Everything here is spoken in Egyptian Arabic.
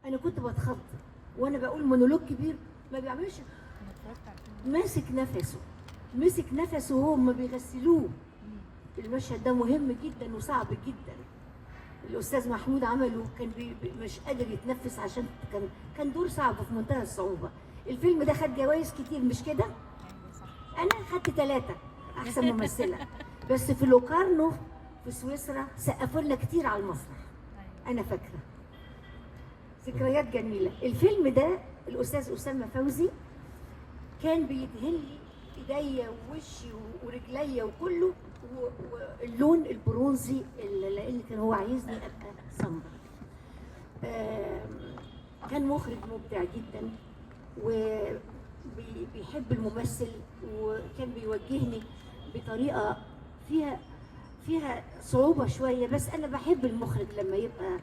انا كنت بتخض وانا بقول مونولوج كبير ما بيعملش، ماسك نفسه، مسك نفسه وهو ما بيغسلوه. المشهد ده مهم جدا وصعب جدا. الاستاذ محمود عمله، كان مش قادر يتنفس عشان كان دور صعب في منتهى الصعوبة. الفيلم ده خد جوائز كتير مش كده؟ انا خدت 3 احسن ممثلة، بس في لوكارنو في سويسرا سقفوا لنا كتير على المسرح. انا فاكره ذكريات جميلة. الفيلم ده الاستاذ اسامة فوزي كان بيدهن لي ايديا ووشي ورجليا وكله، واللون البرونزي لان كان هو عايزني ابقى سمرا. كان مخرج مبدع جدا وبيحب الممثل، وكان بيوجهني بطريقة فيها صعوبة شوية، بس انا بحب المخرج لما يبقى